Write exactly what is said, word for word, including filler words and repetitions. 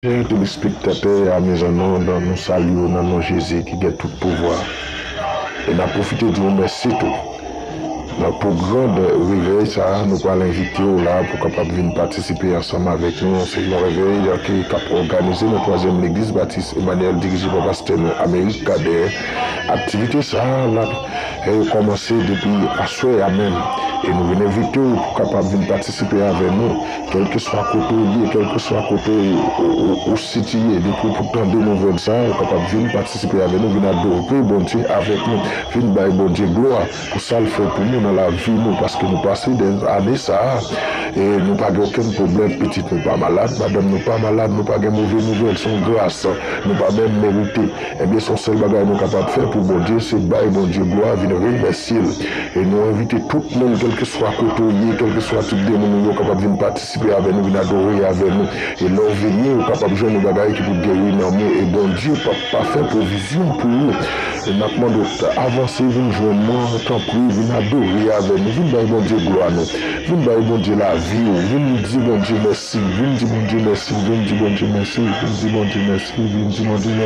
Chè telespektatè, amizan nou, nou salye w nan non Jezi ki gen tout pouvwa. E n ap pwofite di w mèsi tou. Nan pwogrand revèy sa a, nou pral envite w la pou w kapab vin patisipe ansanm avèk nou. Se yon revèy ki, k ap òganize nan Twazyèm Legliz Batis Emmanuel, dirije pa pastè nou Americ Cadet. Aktivite sa a, l ap, eh, kòmanse depi aswè a menm. E nou vin envite w pou w kapab vin patisipe avè nou. Kèlkeswa kote w ye, kèlkeswa kote ou, ou, ou sitiye, depi w tande nouvèl sa a, ou kapab vin patisipe avè nou, vin adore Bondye avèk nou, vin bay Bondye glwa pou sa l fè pou nou nan lavi nou, paske nou pase dè ane sa a, e nou pa gen okenn pwoblèm, pitit nou pa malad, madanm nou pa malad, nou pa gen move nouvèl, se yon gras, nou pa menm merite. Ebyen, se yon sèl bagay nou kapab fè pou Bondye, se bay Bondye glwa, vin remèsye l. E nou envite tout moun, kèlkeswa kote w ye, kèlkeswa tip de moun ou ye, w kapab vin patisipe avè nou, vin adore avè nou. E lè w vini, ou kapab jwenn yon bagay ki pou geri nanm ou. E Bondye p ap pa fè pwovizyon pou ou. E n ap mande w avanse, vin jwenn nou, tanpri, vin adore avè nou, vin bay Bondye glwa nou, vin bay Bondye lavi w, vin di Bondye mèsi, vin di Bondye mèsi, vin di Bondye mèsi, vin di Bondye mèsi, vin di Bondye mèsi.